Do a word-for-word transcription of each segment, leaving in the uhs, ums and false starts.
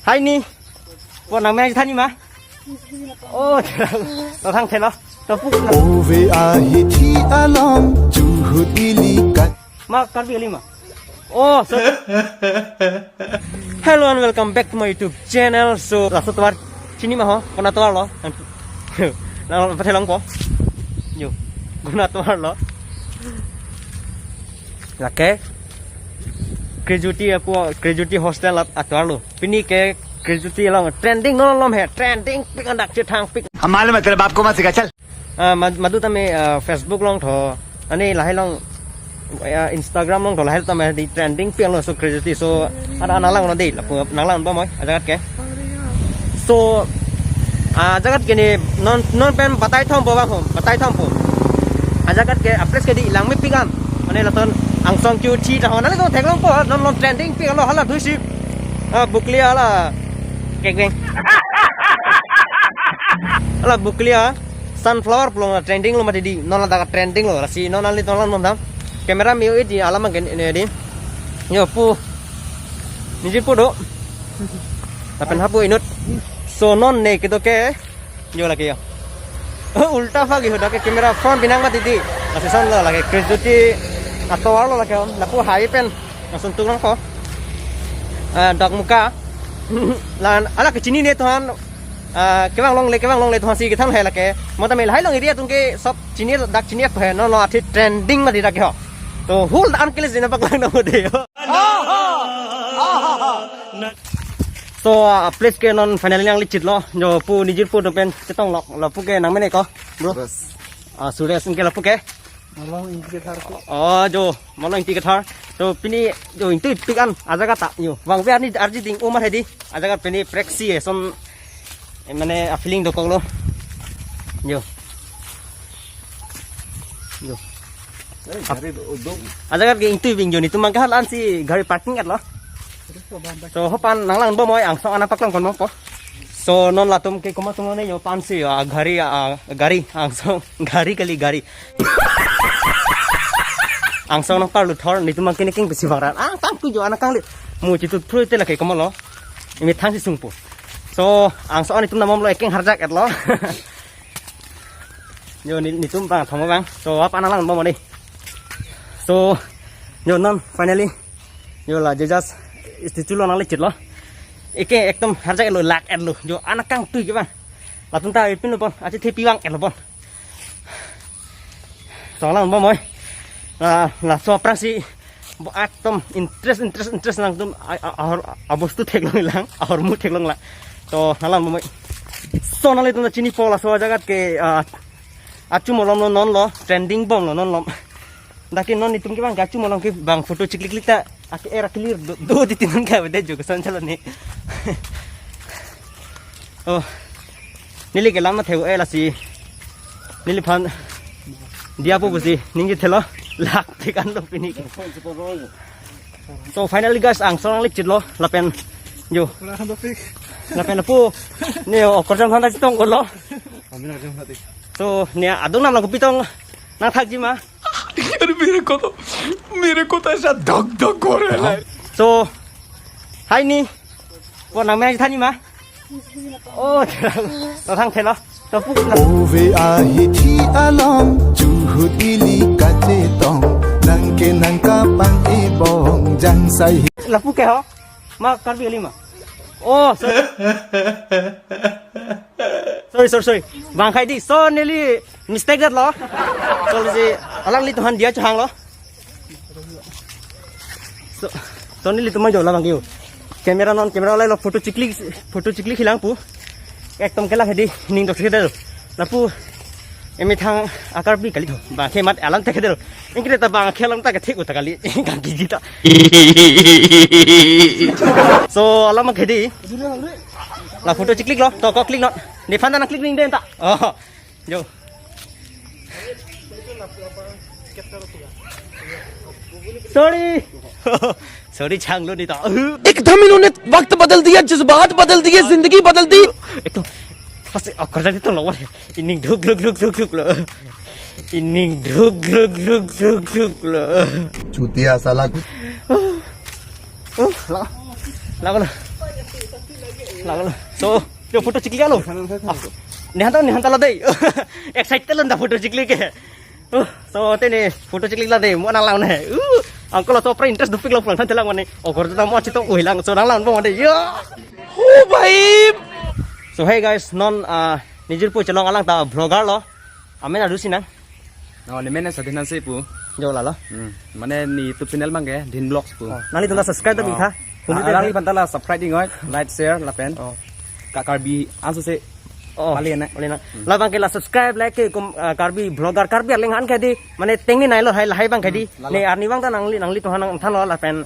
Hai ni. Po nang mena than ni ma? Oh, lo thang thelo. To pu. Ove ahi thi along chuhut ili kat. Ma Karbi kali ma? Oh, so. Hello and welcome back to my YouTube channel. So, laso tovar chini ma ho? Konat tovar lo? Na pathelong po. Yo. Konat tovar lo? Lake. Graduate apo, graduate hostel at atovar lo. Pini ke graduate along trending non lom he, trending pik, andak chethang pik. हम मालूम है, तेरे बाप को मत सिखा, चल। Ah, mad-, madu tame, ah, Facebook along tho, ani lahai along, ah, Instagram along tho, lahai tame di trending pik lo, so graduate, so ada nanglang lo dei, lapu nanglang ba moi, ajagat ke. So, ah, ajagat ke ni non, non pen batai thom po bang ho, batai thom po. Ajagat ke a-place ke di langme pik an. Mane lason angsong chu chi ta ho, nangli to theklong po, non lom trending pik lo, hala dusi. Ah, Buklia hala. Kek beng. Hala Buklia. Sunflower pu along trending lo mati di. Non ladak trending lo. Lasi non nangli tong lang non dam. Camera miu iti alam ke ne di. Yo pu. Niji pu do. Lapen hapu inut. So non ne kito ke. Yo lake yo. Ulta pagi ho dak ke camera phone binang mati di. Lasi son lo lake Chris Duty atovar lo lake on. Lapu hai pen. Lason tuk lang ko. Ah, dak muka. Lan, ala ke chinine tho han. Ah, kevang longle, kevang longle tho han si kethan hai lake. Mo tame lahai along area atum ke sob chini, dak chini ko hai. Non lo athi trending mati dak ke ho. To hul an ke le jina paklang na mo de ho. So, ah, place ke non finally nangli chit lo. Jo pu niji pu do pen chetong lo. Lapu ke nang mene ko, bro. Suresh. Ah, Suresh, anke lapu ke. Malong Ingti Kathar ko. Oh, jo, Malong Ingti Kathar. To pini jo Ingti pik an ajagat ta yo. Vangve arni arji ding umar hedi. Ajagat pini preksi eson, eh, mane a-feeling dokok lo. Jo. Jo. Eh, gari do, do. Ajagat ke Ingti bing jo, netum mangkahal an si gari parking at lo. So, ho pan nanglang bo moi angsong ana paklang kon mo po. So, non latum ke komat atum ne yo pan si, ah, gari, ah, gari, angsong, gari kali gari. Angsong nang parlu thor, netum mangkene keng besi bangran. Ang tang ku jo ana kangli. Mu chitu phrui te lake komat lo. Imi thang si sung po. So, angsong netum namom lo ekeng harjak at lo. Yo, ni, netum bang, thom bang. So, apa nanglang bo mo ni. So, yo, non, finally. Yo la, Jesus statue lo nangli chit lo. Eke ekdom harjak lo, lak et lo. Jo, ana kangtui ke bang. Latum ta ipin lo pon, achi thepi bang et lo pon. So, lang bo moi. La, laso aphrang si bo ekdom interest, interest, interest nangtum a, a, ahor, abostu theklong lang, ahormu theklong lang. To, nanglang bo moi. So, nanglitum ta chini po laso ajagat ke, ah, achu molom lo non lo, trending bom lo non lo. Dak ke non netum ke bang kachu molom ke bang photo chiklik klik ta ak er clear do, do di tinun ka bede jo kesan chalo ni. Oh. Neli ke lam na theu e lasi. Neliphan diya po pusi ningje thelo lak thik an lo pini. So finally guys, angsong nangli chit lo lapen jo. Lapen lapu ne okorjam thanda chitong ko lo. So ne adung nam lang kopi tong nangthakji ma. अरे मेरे को तो, मेरे को तो ऐसा धक धक हो रहा है। So, hai ni. Po nang mena than ni ma? Oh, lo thang thelo. To pu na. Ove ahi thi along, chuhut ili kachetong, nang ke nang kapang ibong, jang sai hi. Lapu ke ho? Ma Karbi kali ma? Oh, sorry. Sorry, sorry, sorry. Bang khai di. So neli mistake dat lo. So si alanglitum han diya chehang lo. So, so nelitum ma jo labang keu. Camera non, camera lai lo photo chiklik, photo chiklik hilang pu. Ekdom kelak hedi ning dok sedel. Lapu emi thang a Karbi kali tho. Bang ke mat alam ta kedel. Ingkre ta bang ke alam ta kethik uta kali. Kang kiji ta. So, alam kedi. La photo chiklik lo, to ko klik non. Nephan ta nang klik ning den ta. Oh. Jo. Sorry. Sorry chang lo ni ta. एकदम इन्होंने वक्त बदल दिया, जज्बात बदल दिए, जिंदगी बदल दी। Ekdom. Pas akorjak itu lo. Ining duk duk duk duk duk lo. Ining duk duk duk duk duk lo. चूतिया साला। Oh, la. La la. Lang lo. So, yo photo chiklik lo. Nehan ta, nehan ta lo dei. Excited lo ta photo chiklik ke. Uh, so te ne photo chiklik lo dei. Mo nang lang ne. Uh, uncle so pra interest dopik lo pulang than thelang mane. Okorjang ta mo chitong ui lang. So nang lang mo dei. Yo. Oh bhai. So hey guys, non uh, nejirpo chelong alang ta vlogger lo. Amen adu sinang. Oh, ne men Sadhin Hanse pu. Jo lalo. Hmm. Mane ne YouTube channel abang ke Dhin Vlogs pu. Oh, nanglitum ta subscribe ta Oh. bikha. Ah, alangliphan ta la subscribe ding oi, like, share lapen. Oh. Ka Karbi anso se. Oh. Pali na. Pali na. Hmm. Labang ke la subscribe, like ke kum, ah, Karbi vlogger, Karbi arleng an ke di. Mane tengne nai lo hai, lahai abang ke di. Hmm, lalo. Ne arnivang ta nangli, nanglitumphan nangthanlo lapen.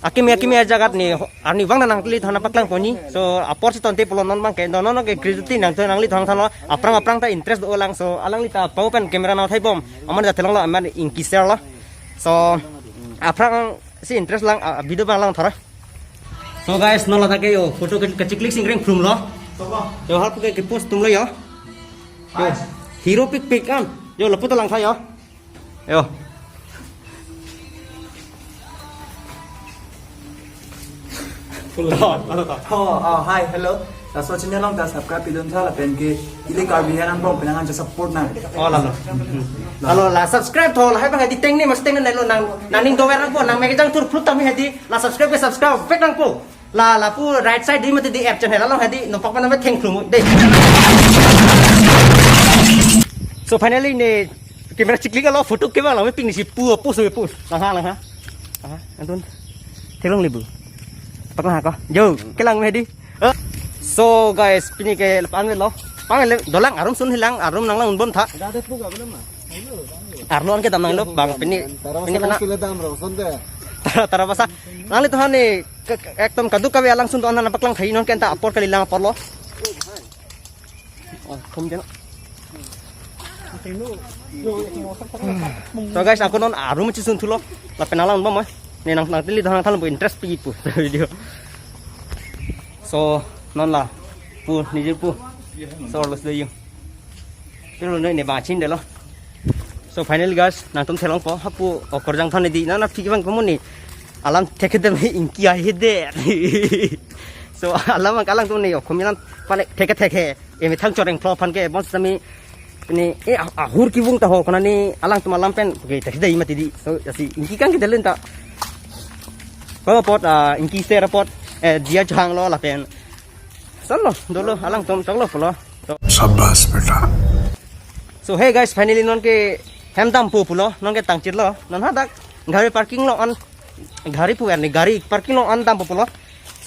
Akimi akimi ajagat ne arnivang ta nanglitumphan paklang ponji. So apor si tonte pulo non abang ke, non non ke curiosity nangthan, nanglitumphan thanlo. Aphrang aphrang ta interest do lang. So alangli ta pau pen camera nang thai bom. Aman ja thelang lo, aman ingki share lo. So aphrang si interest lang, ah, video abang lang thora. So guys, non lata ke yo photo ke kachiklik sing reng phrum lo. Yo hal ke ke post tum lo yo. Yo. Hero pik pik an. Yo lapu ta lang tha yo. Yo. Oh, oh, hi, hello. Laso channel along ta subscribe pidun tha lapen ke ili Karbi han angbong penang anja support nang. Oh, lalo. Lalo la subscribe tho, lahai abang hedi tengne mas tengne nai lo nang, nangning dover nangpo, nang mekejang thur phlut tami hedi la subscribe ke subscribe vek nangpo. La lapu right side di mati di app channel along hedi nopak mana theng phrum dei. So finally ne camera chiklik lo photo ke abang lo ping ni si pu pu so pu. Langha langha. Aha, antun. Theklong le bu. Paklang ha ko. Jo, kelang hedi. Eh. So guys, pini ke pan lo. Pan le dolang arum sun hilang arum nang lang bom tha. Arlo an ke dam nang lo bang pini. Tara pini basa pena. Lang sule dam ro son de. Tara tara basa. Nanglitumphan ne ke- ke- ekdom kaduk kave alang sun do-an nang paklang thai non ke anta apor kali lang apor lo. Oh, kom jana. So guys, ako non arum chisun thulo. Lapen alang bom eh. Ne nang nangtili thang thang interest pi pu video. So non la pu nejirpo. So los de yung. Pero ne ne bachin delo. So finally guys, nangtum thelongpo hapu okorjang thon di nana phi abang pamuni. Alam thekhe dem ingki ahe de. So alam ang kalang tum ne okomi nang pane thekhe thekhe. Emethang choreng phlo aphan ke bon sami ne e a- ahur kevung ta ho kona ne alangtum alam pen ke ta hidai mati di. So asi ingki kang ke delen ta. Ko pot ah, ingki ser pot eh dia jang lo lapen. Solo dolo alangtum choklo pulo. Shabash beta. So hey guys, finally non ke hem dampo pulo, non ke tangchit lo. Non hadak gari parking lo an gari pu ani gari parking lo an dampo pulo.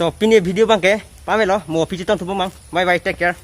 So pini video abang ke pamelo mo piji ton thupo mang. Bye bye, take care.